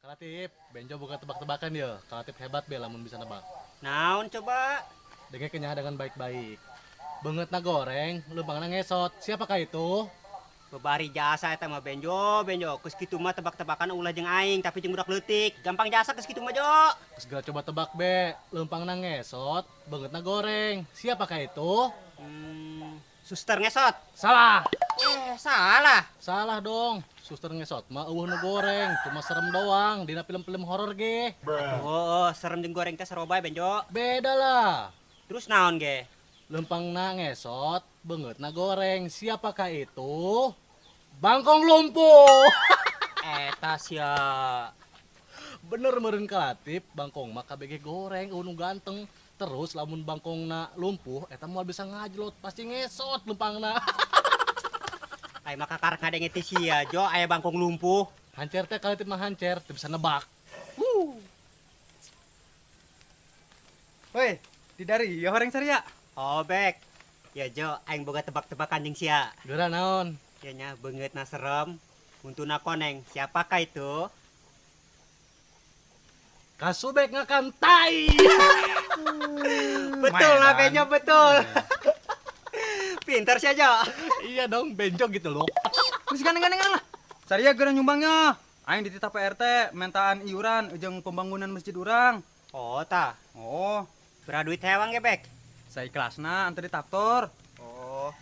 Kalatip, Benjo buka tebak-tebakan ya. Kalatip hebat be lamun bisa nebak. Naon coba? Dengekeun nya dengan baik-baik. Beungeutna goreng, leumpangna ngesot. Siapakah itu? Babari jasa eta mah Benjo, Benjo. Geus kitu mah tebak-tebakan ulah jeung aing, tapi jeung budak leutik. Gampang jasa geus kitu mah, Jo. Segera coba tebak be. Leumpangna ngesot, beungeutna goreng. Siapakah itu? Suster ngesot. Salah. Salah. Salah dong. Suster ngesot mah eueuh nu goreng, cuma serem doang dina film-film horor ge. Oh, serem jeung goreng teh sarua bae, Benjo. Beda lah. Terus naon ge? Leumpangna ngesot, beungeutna goreng. Siapakah itu? Bangkong lumpuh. Eta sia. Bener meureun Kalatip, bangkong mah KBG goreng eueuh nu ganteng. Terus lamun bangkongna lumpuh eta moal bisa ngajlot, pasti ngesot leumpangna. Ai maka karek ngadenge teh sia, Jo, aya bangkong lumpuh. Hancer teh Kalatip mah hancer, teu bisa nebak. Woi, di dari ya horeng saria. Oh, Bek. Ya Jo, aing boga tebak-tebakan jeung sia. Geura naon? Ya nya beungeutna serem, untuna koneng. Siapakah itu? Kasubek ngakan tai. Betul lah Benjo, betul. Pintar sih aja. Iya dong, Benjo gitu loh. Geus gandeng-gandengan lah. Saria geura nyumbangnya. Aing dititah PRT mentaan iuran jeung pembangunan masjid urang. Oh, tah. Oh, bera duit hewang ge, Bek? Saikhlasna anter di traktor. Oh.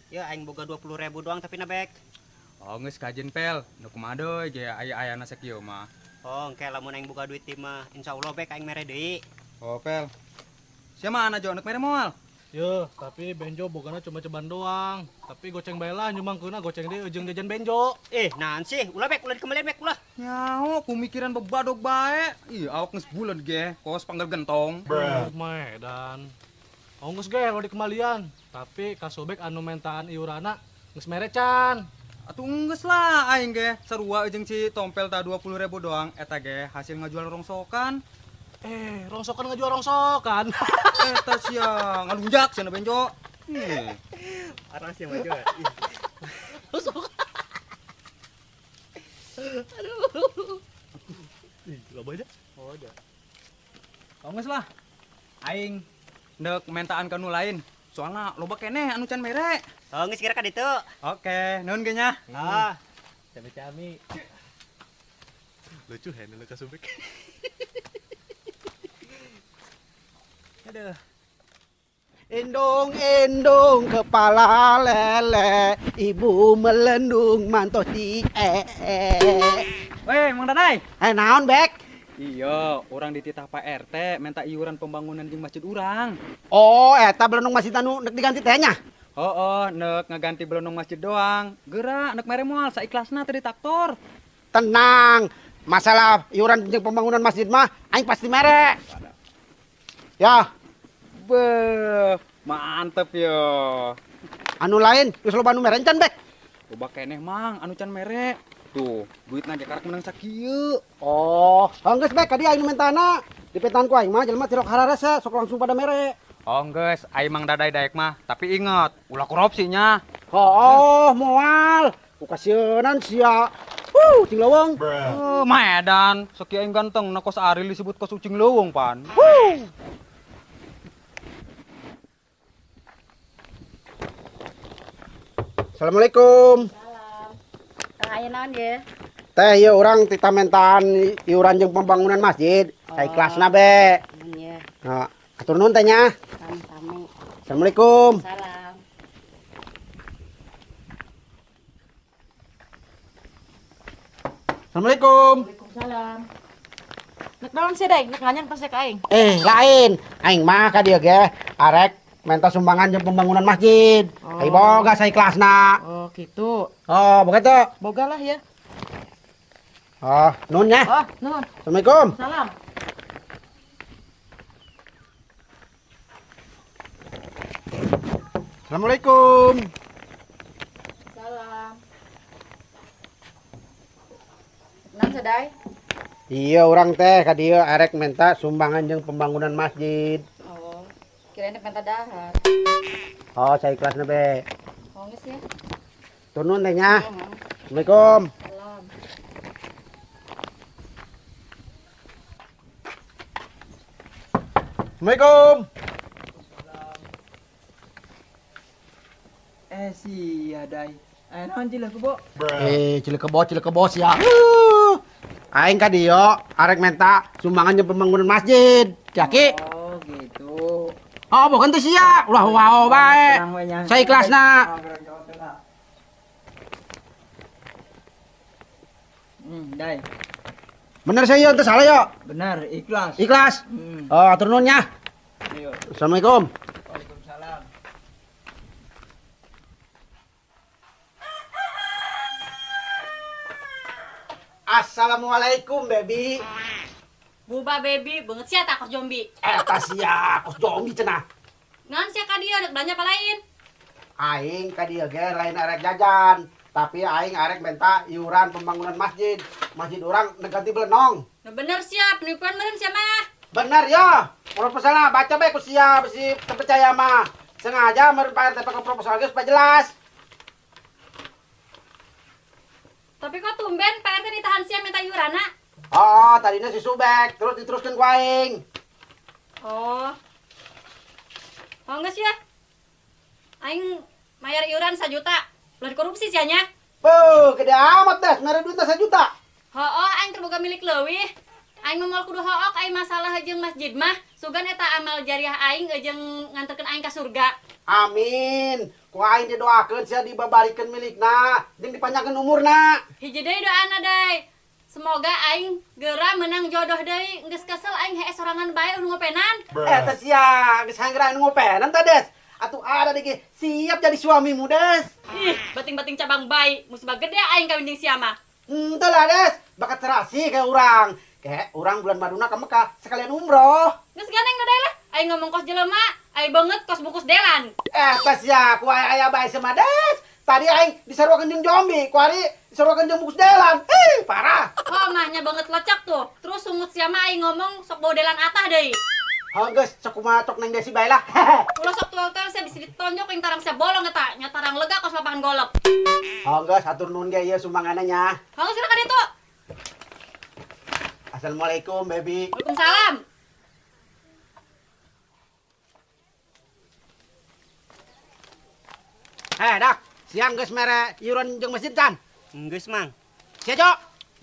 Ya aing boga 20.000 doang tapi na, Bek. Oh, geus kajen pel. Nu kumaha deui ge aya-ayana sakieu mah. Oh, engke lamun aing boga duit mah insyaallah Bek aing mere deui. Oh, pel. Sia mana Jo nek mere moal? Yeuh, tapi Benjo bogana cuma ceban doang. Tapi goceng bae lah nyumbangkeunna goceng deui jeung jajan Benjo. Naon sih? Ulah Bek, ulah dikembalian Bek, ulah. Nyaho, kumikiran bebadog bae. Ih, awak geus buleud ge, kos panggal gentong. Medan. Oh, geus ge lo dikembalian. Tapi Kasobek anu mentaan iurana geus mere can. Atuh geus lah aing ge, sarua jeung si Tompel ta 20.000 doang eta ge hasil ngajual rongsokan. Rongsokan ngajual rongsokan. Eta sia ngalunjak sia Benjo. Parah sia mah Jo. Rongsokan. Aduh. Ih, loba aja. Oh, ja. Oh, geus lah. Aing ndek mentaan ka nu lain. Soalna loba keneh anu can mere. Oh, geus kira ka ditu. Oke, nuhun ge nya. Ah. Cami-cami. Lucu handle ka Subek. Aduh. Endong endong kepala lele, ibu melendung mantos di Weh, Mang Dadai. Naon, Bek? Iya, orang dititah Pak RT minta iuran pembangunan jeung masjid urang. Oh, eta belenung masjid anu nek diganti teh nya? Oh, nek ngaganti belenung masjid doang. Geura nek mere moal saikhlasna teh ditraktor. Tenang, masalah iuran jeung pembangunan masjid mah aing pasti mere. Ya. Beuh, mantep yo. Anu lain geus loba anu mere can, Bek? Loba keneh, Mang, anu can mere. Tuh, duitna ge karak menang sakieu. Oh, geus Bek, ka dieu aing nu mentana. Dipentaan ku aing mah jelema tirok hararese sok langsung pada mere. Oh, geus, aing Mang Dadai daek mah, tapi inget, ulah korupsi nya. Oh, moal. Ku kasieunan sia. Cing leuweung. Oh, maedan, sakieu aing ganteng na kos Aril disebut kos ucing leuweung pan. Assalamualaikum. Salam. Teh aya naon ye? Teh ieu urang tita mentaan iuran jeung pembangunan masjid. Oh. Saikhlasna be. Iya. Nah, atur nuhun teh nya. Sami-sami. Assalamualaikum. Salam. Assalamualaikum. Waalaikumsalam. Nek naon sih, Dai? Nek nganyang pas ka aing. Lain. Aing mah ka dieu ge arek minta sumbangan jeung pembangunan masjid. Oh. Ai boga saikhlasna. Oh, gitu. Oh, boga teu? Boga lah ya. Oh, nuhun nya. Oh, nuhun. Assalamualaikum. Salam. Assalamualaikum. Salam. Naon sih, Dai? Iya, urang teh ka dieu arek minta sumbangan jeung pembangunan masjid. Oh. Kirain nek minta dahar. Oh, saya ikhlasna be. Oh, geus ya. Turun teh nya. Assalamualaikum. Salam. Assalamualaikum. Sia dai. Aya naon cileuh kebo? Cileuh kebo sia. Aing ka dieu arek menta sumbangan jeung pembangunan masjid. Jaki. Oh, gitu. Oh, bukan teh sia. Ulah wao bae. Saya ikhlasna. Dai. Bener saya teu salah yo. Benar, ikhlas. Ikhlas. Oh, atur nuhun nya. Assalamualaikum. Waalaikumsalam. Assalamualaikum, baby. Buba baby, banget sia tak kos zombie. Eta sia kos zombie cenah. Naon sia ka dieu rek belanja apa lain? Aing ka dieu ge lain arek jajan, tapi aing arek minta iuran pembangunan masjid. Masjid urang ganti belenong. Nah bener sia, penipuan meureun sia mah. Bener ya. Proposalna baca bae ku sia bisi teu percaya mah. Sengaja meureun Pak RT pakai proposal ge supaya jelas. Tapi kok tumben Pak RT ditahan sia minta iuranna? Oh, tadinya si Subek, terus diteruskan ku aing. Oh. Oh geus ya. Aing mayar iuran 1 juta. Ulah korupsi sia nya. Beuh, gede amat des, mere duitna 1 juta. Hooh, aing terboga milik leuwih. Aing moal kudu hook aing masalah jeung masjid mah. Sugan eta amal jariah aing jeung nganterkeun aing ka surga. Amin. Ku aing didoakeun sia dibabarikeun milikna, jeung dipanjangkeun umurna. Hiji deui doana deui. Semoga aing geura menang jodoh deui. Geus kesel aing hees sorangan bae nu ngopenan. Eta sia geus hayang nu ngopenan teh Des. Atuh ada deui siap jadi suamimu Des. Ih, bating-bating cabang bae. Musibah gede aing kawin jeung sia mah. Henteu lah Des, bakat serasi kayak urang. Kayak urang bulan maduna ke Mekah sekalian umroh. Geus gandeng deui lah. Aing ngomong kos jelema, aing banget kos bungkus delan. Eta sia ku aya bae sama Des. Tadi aing disaruakeun jeung zombie, ku ari disaruakeun jeung bungkus delan. Ih, parah. Oh, mahnya banget lecek tuh. Terus sungut sia mah aing ngomong sok bau delan atah deui. Heuh geus, sok kumaha cok neng Desi bae lah. Ulah sok tuel-tuel sia bisa ditonjok aing tarang sia bolong eta, nya tarang lega kos lapangan golep. Heuh geus, hatur nuhun ge ieu sumbanganna nya. Heuh geus ka ditu. Assalamualaikum, baby. Waalaikumsalam. Heh, dak. Siang geus mere iuran jeung masjid can? Geus, Mang. Sia, Cok?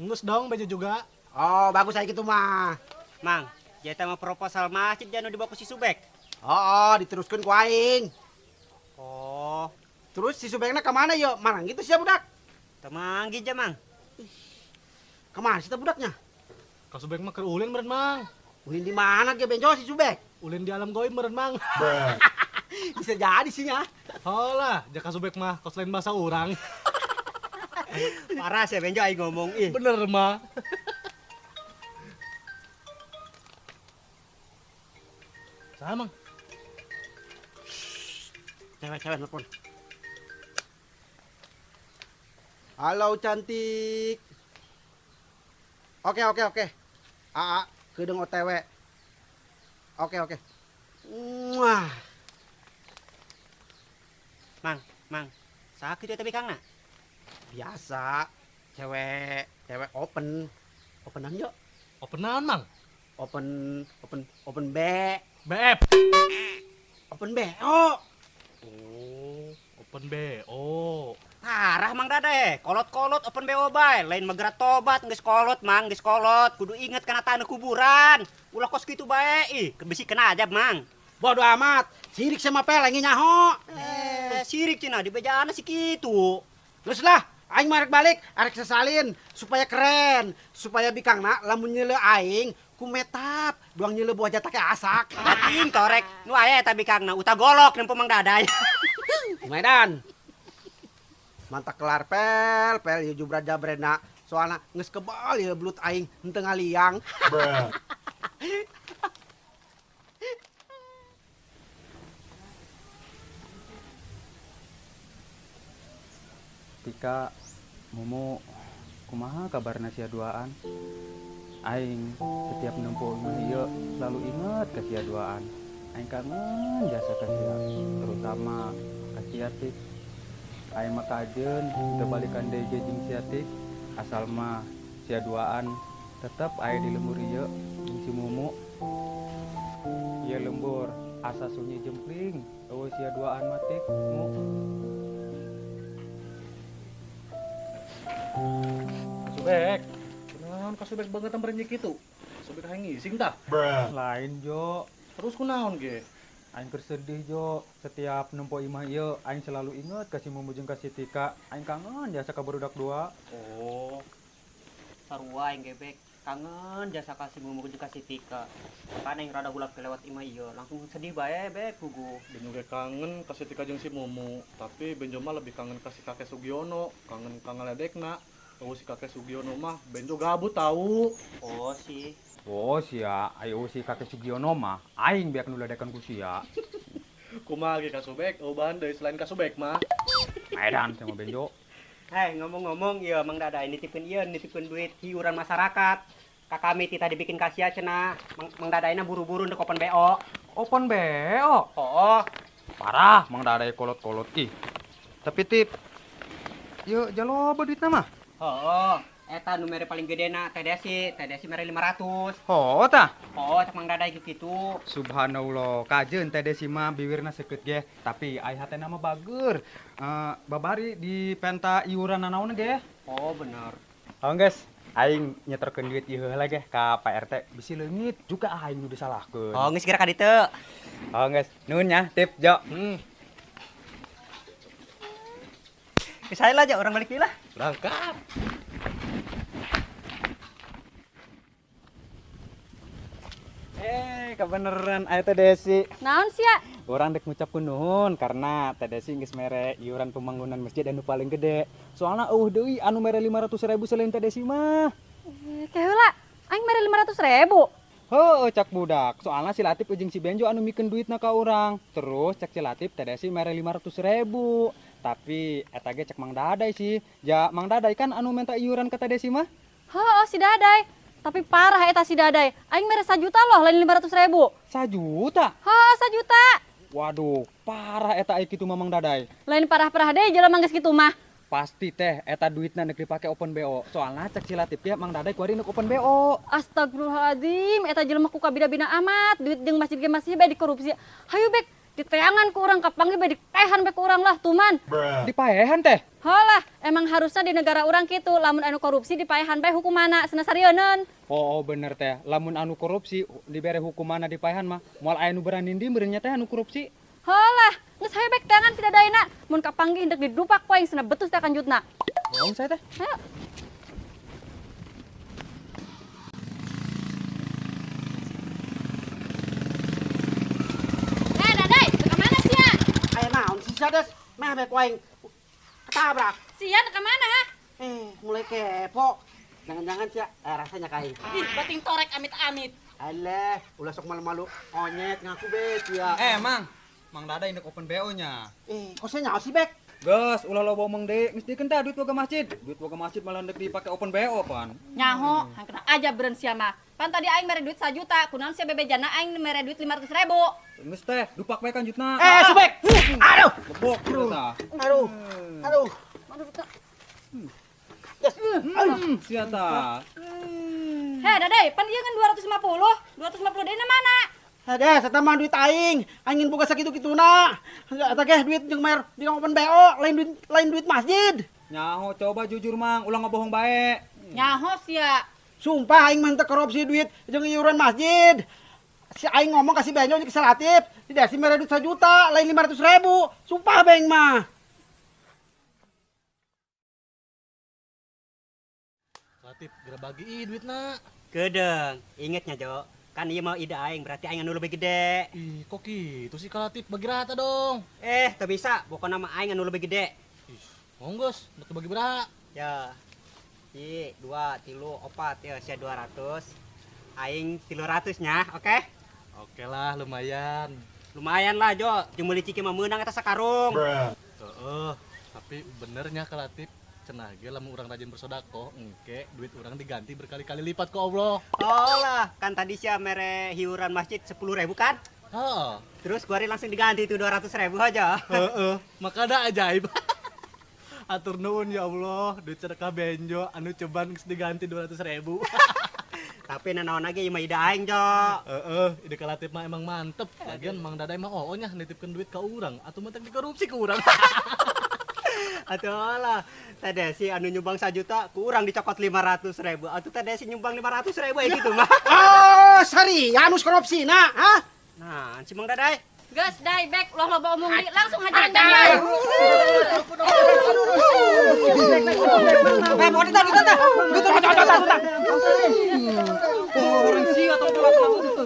Geus dong, bejo juga. Oh, bagus aya kitu mah. Mang, jeta mah proposal masjid janu dibawa ku si Subek. Oh, diteruskeun ku aing. Oh. Terus si Subekna ka mana yeuh? Marang gitu sia budak? Teu manggih ja, Mang. Ka mana sih teh budaknya? Ka Subek mah keur ulin meureun, Mang. Ulin di mana ge benjo si Subek? Ulin di alam goib meureun, Mang. Bisa jadi sih nya. Oh lah, jaka Subek mah kos lain bahasa urang. Parah sih benjo aing ngomong ih. Bener mah. Sama. Cewek-cewek nelpon. Halo cantik. Oke oke oke. Aa, kedeung OTW. Oke oke. Muah. Mang, Mang, sakit ya tapi Kang na? Biasa, cewek, cewek open. Openan yuk. Openan, Mang? Open, open, open B. BF. Open B. O. Oh, open B. O. Parah Mang Dade, kolot-kolot open BO bae, lain megera tobat geus kolot Mang, geus kolot. Kudu inget kana tanah kuburan. Ulah kos kitu bae, ih, besi kena aja Mang. Bodoh amat, sirik sama peleng nyaho. Sirik cenah di bejaan si kitu. Terus lah, aing marek balik, arek sesalin supaya keren, supaya bikangna lamun nyeuleu aing ku metap, doang nyeuleu buah jatah ke asak. Bating torek, nu aya eta bikangna uta golok nempo Mang Dadai. Medan. Mantak kelar pel, pel ieu jubra jabrena. Soalna geus kebal ieu belut aing henteu ngaliang. Tika, Momo, kumaha kabarna sia duaan? Aing setiap nempo imah ieu selalu inget ka sia duaan. Aing kangen jasa ka sia, terutama ka sia Tik. Aing mah kajeun teu balikan deui ge jeung sia Tik. Asal mah sia duaan tetep aya di lembur ieu jeung si Mumu. Ieu lembur asa sunyi jempling, eueuh sia duaan mah Tik, Mu. Kasubek. Kunaon kasubek banget ambereun kitu? Kasubek hayang ngising tah? Lain Jo. Terus kunaon ge? Aing keur sedih Jo, setiap nempo imah ieu aing selalu inget ka si Mumu jeung ka si Tika. Aing kangen jasa ka barudak dua. Oh. Sarua aing gebek, kangen jasa ka si Mumu jeung ka si Tika. Kan aing rada hulap kelewat imah ieu, langsung sedih bae bek puguh. Benjo ge kangen ka si Tika jeung si Mumu, tapi Benjo mah lebih kangen ka si kakek Sugiono, kangen ka ngaledekna. Eueuh si kakek Sugiono mah Benjo gabut tahu. Oh sih. Oh sia, ayo si kakek Sugiono mah aing biak nu ledekan ku sia. Kumaha ge Kasubek, eueuh deui selain Kasubek mah. Medan sama Benjo. Hei, ngomong-ngomong ieu Mang Dada nitipkeun ieu nitipkeun duit iuran masyarakat. Ka kami ti tadi bikin kasia cenah. Mang Dadaina buru-buru ndek open BO. Open BO? Oh. Parah Mang Dada kolot-kolot ih. Tapi Tip, ieu jaloba duitna mah. Heeh. Eta nu mere paling gedena Teh Desi, Teh Desi mere 500. Oh tah. Oh, cek Mang Dada kitu. Subhanallah, kajeun Teh Desi mah biwirna seukeut ge, tapi ai hatena mah bager. Babari dipenta iuran nanaon ge. Oh, bener. Oh, guys, aing nyetorkeun duit ieu heula ge ka Pak RT, bisi leungit juga aing nu disalahkeun. Oh, geus geura ka ditu. Oh, guys, nuhun nya, Tip, Jo. Geus hae lah, Jo, urang balik deui lah. Berangkat. Kebeneran aya Teh Desi. Naon sia? Urang dek ngucapkeun nuhun karena Teh Desi geus mere iuran pembangunan masjid anu paling gede. Soalna eueuh deui anu mere 500.000 selain Teh Desi mah. Ke heula, aing mere 500.000. Heueuh cak budak. Soalna si Latif jeung si Benjo anu mikeun duitna ka urang. Terus cak si Latif Teh Desi mere 500.000. Tapi eta ge cek Mang Dadai sih. Ja Mang Dadai kan anu minta iuran ka Teh Desi mah. Heueuh si Dadai. Tapi parah eta si Dadai. Aing mere 1 juta loh, lain 500.000. 1 juta? Heuh, 1 juta. Waduh, parah eta ai kitu mah Mang Dadai. Lain parah-parah deui jelema geus kitu mah. Pasti teh eta duitna nek dipake open BO. Soalna cek si Latif ge Mang Dadai kuari nek open BO. Astagfirullahaladzim, eta jelema ku kabida-bina amat. Duit jeung masjid ge masih bae dikorupsi. Hayu bek, diteangan ku urang kapanggih bae dipaehan bae ku urang lah tuman. Dipaehan teh? Halah, emang harusnya di negara urang kitu, lamun anu korupsi dipaehan bae hukumana, cenah sarieun. Oh, bener teh. Lamun anu korupsi dibere hukumana dipaehan mah, moal aya nu berani ndi meureun nya teh anu korupsi. Halah, geus hayu bek teangan si Dadaina. Mun kapanggih hendak didupak ku aing cenah betus teh kanjutna. Naon saya teh? Hayu. Dadai, ke mana sia? Aya naon sih sia Des? Meh bek ku aing ketabrak. Sia ke mana ha? Mulai kepo. Jangan-jangan sia rasanya ka aing. Ih, bating torek amit-amit. Alah, ulah sok malu-malu onyet ngaku be sia. Mang. Mang Dadai ndek open BO nya. Kok sia nyaho sih bek? Geus, ulah loba omong deui, geus dikeun tah duit boga masjid. Duit boga masjid malah ndek dipake open BO pan. Nyaho, hangkeun aja beureun sia mah. Pan tadi aing mere duit 1 juta, kunaon sia bebejana aing mere duit 500.000. Geus teh, dupak bae kanjutna. Subek. Aduh, lebok tah. Aduh. Aduh. Yes. Sia tah. Heh, Dadai, pan ieu ngan 250. 250 deui na mana? Ada, eta mah duit aing. Aing boga sakitu-kituna. Eta ge duit jeung mayar di open BO, lain duit masjid. Nyaho coba jujur Mang, ulah ngabohong bae. Nyaho sia. Sumpah aing mah teu korupsi duit jeung iuran masjid. Si aing ngomong ka si Benjo jeung si Latif, si Desi mere duit 1 juta, lain 500.000. Sumpah beng mah. Latif, geura bagi duitna. Kedeung, ingetnya Jo. Kan ieu mau ide aing, berarti aing anu lebih gede. Ih, kok gitu sih Kak Latif? Bagi rata dong. Teu bisa, pokona mah aing anu lebih gede. Ih, monggo, geus bagi berapa? Ya. 1, 2, 3, 4, ya sia 200. Aing 300 nya, oke? Oke lah, lumayan. Lumayan lah, Jo. Jeung meuli ciki mah meunang eta sakarung. Heeh, tapi benernya Kak Latif, cenah ge lamun urang rajin bersedekah, engke duit urang diganti berkali-kali lipat ku Allah. Oh lah, kan tadi sia mere hiuran masjid 10.000 kan? Heeh. Terus gua langsung diganti itu 200.000 aja. Heeh, makanya ajaib. Atur nuhun ya Allah, duit sedekah Benjo anu ceban geus diganti 200.000. Tapi nanaon lagi ieu mah ide aing, Jo. Heeh, ide Kalatif mah emang mantep. Lagian Mang Dadai mah oo nya nitipkeun duit ka urang atuh mah dikorupsi ke urang. Atuh lah, Teh Desi anu nyumbang 1 juta, ku urang dicokot 500.000. Atuh Teh Desi nyumbang 500.000 ya gitu mah. Oh, sari, anu korupsi na, hah? Nah, si Mang Dadai. Geus dai bek ulah loba omong deui, langsung hajaran Benjo. Eh, mau ditah, ditah. Gitu, gitu, gitu. Orang sia atau pelaku itu.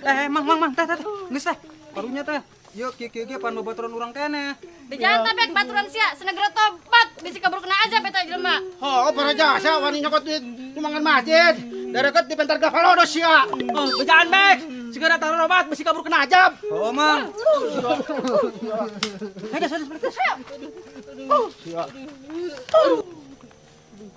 Eh, mang, teh, geus teh. Karunya teh. Yuk, kieu-kieu pan babaturan urang keneh. Bejaan teh bek baturan sia, senegera tobat, bisi kabur kena azab eta jelema. Oh, para jasa wani nyokot duit sumbangan masjid. Dareket di pentar gafalodo sia. Oh, bejaan bek, segera taruh obat bisi kabur kena azab. Oh, Mang. Ayo,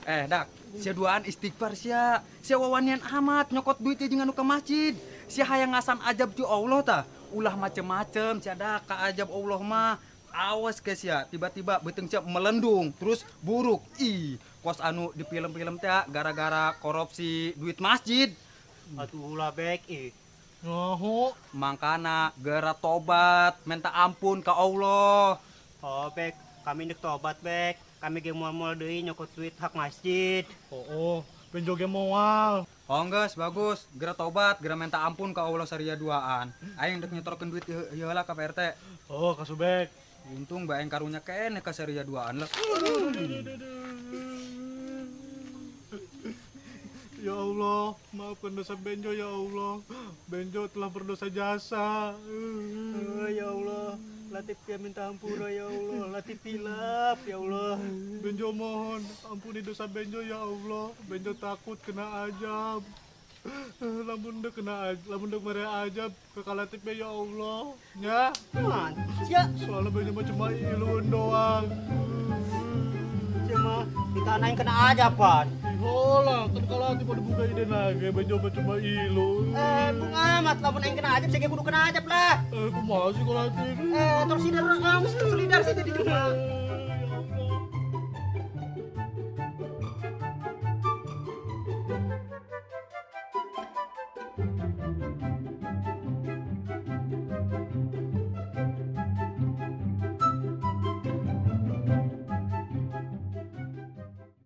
Eh, dak, sia duaan istighfar sia. Sia wawanian amat nyokot duit jeung anu ka masjid. Sia hayang ngasan ajab ti Allah tah. Ulah macem-macem sia dak ka ajab Allah mah. Awas ke sia, tiba-tiba beuteung sia melendung terus buruk. Ih, kos anu di film-film teh gara-gara korupsi duit masjid. Atuh ulah bek ih. Ngaho, mangkana gera tobat, minta ampun ka Allah. Oh, bek, kami ndek tobat bek. Kami ge moal-moal deui nyokot duit hak masjid. Oh, Benjo ge moal. Oh, geus bagus, gera tobat, gera minta ampun ka Allah saria duaan. Aing ndek nyetorkeun duit ieu heula ka Pak RT. Oh, ka Subek. Untung bae aing karunya keneh ka saria duaan lah. Ya Allah, maafkan dosa Benjo ya Allah. Benjo telah berdosa jasa. Ya Allah, Latif dia minta ampun ya Allah. Latif hilaf ya Allah. Benjo mohon ampuni dosa Benjo ya Allah. Benjo takut kena azab. Lamun dek kena lamun dek mere azab ke Kalatif ya Allah. Nya. Man, sia. Soalnya Benjo mah cuma iluun doang. Cuma ditanain kena azab, Pan. Hola, kan Kalatif pada buka ide lagi, Benjo mah cuma ilu. Eh, bung amat lamun aing kena azab, saya kudu kena azab lah. Eh, kumaha sih Kalatif? Eh, terus solidar sih jadi cuma.